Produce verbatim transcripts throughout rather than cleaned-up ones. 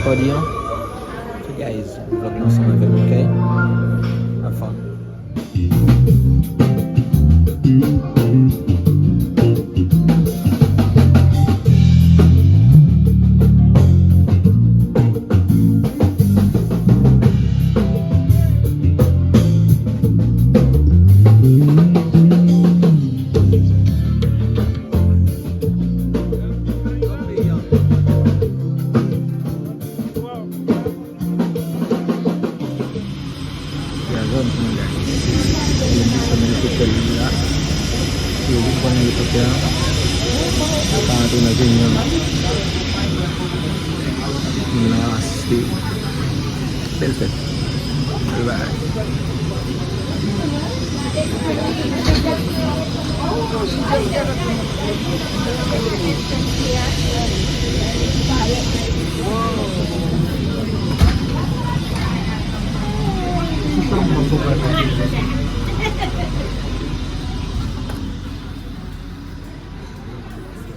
Kòdi an. So guys, vlog nan ansanm avèk nou, ok? Have fun. Ya, zòn pou mwen, guys. Yo desann elikoptè li la. Yo vin pran elikoptè a. Yo pa antre nan peyi an. Moun nan asiste. Bèl fèt. Bye bye.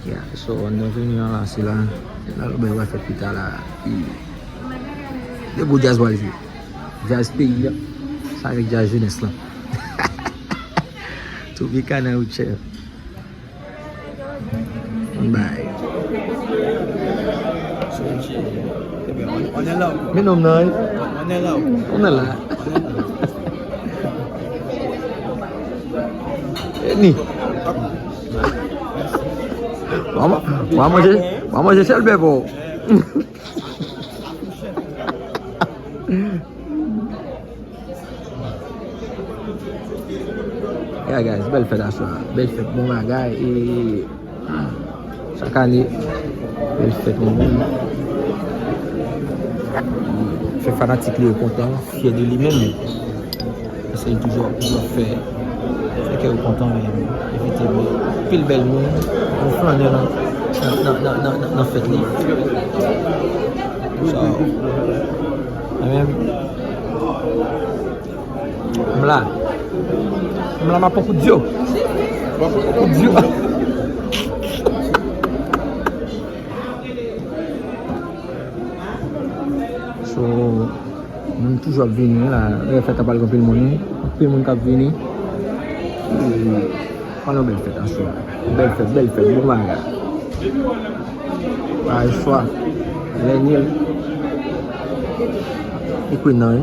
Yeah, so, nou vini an la, se la. Se la, nou bay wè fèt pita la. Pi de gwo djaz pral jwe. Djaz peyi a. Sa avèk djaz jenès lan. Tropicana Richard. Bye. On est là ou quoi? Men nonm nan, wi. On est là ou quoi? On est là. On est là. Ni. Mwen manje, mwen manje sèl bèbò. Yeah, guys, bèl fèt aswè a. Bèl fèt, bon bagay. E, chak ane, bèl fèt, bon, bon. Fè fanatik li yo kontan, fyè de li menm. Paske li toujou, toujou ap fè, fè kè yo kontan, men evite, men anpil bèl moun, moun flannè nan, nan, nan fèt li. So, mwen menm, M la. M la, m ap pran kout dyo. M ap pran kout dyo. So, moun toujou ap vini la. Lè fèt ap pral gen anpil moun, wi. Anpil moun k ap vini. An nou bèl fèt aswè a. Bèl fèt, bèl fèt, bon bagay. Pa gen chwa. Lenil. E Queen nan, wi.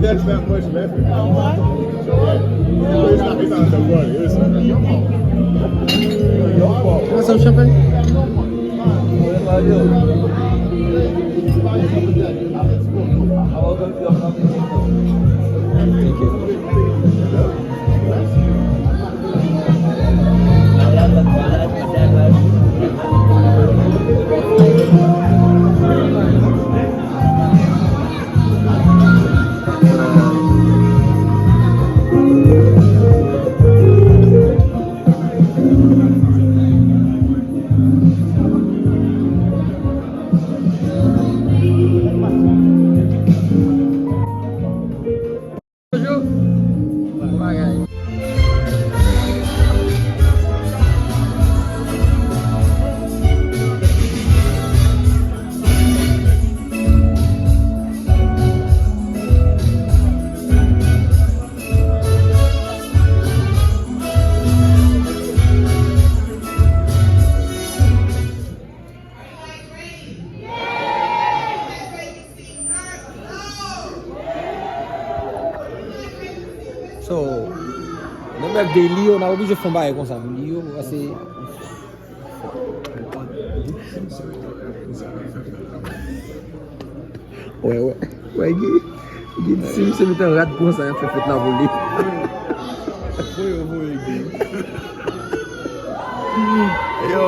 That's not much left. It's not, it's not the water. It's your fault. Want some champagne? Thank you. So, nan birthday Lio, n ap oblije fè yon bagay konsa pou Lio, paske Wè, wè. Wè, Guy. Guy, si misye met an rad konsa, y ap fè fèt la pou li. Voye, voye, Guy. Yo.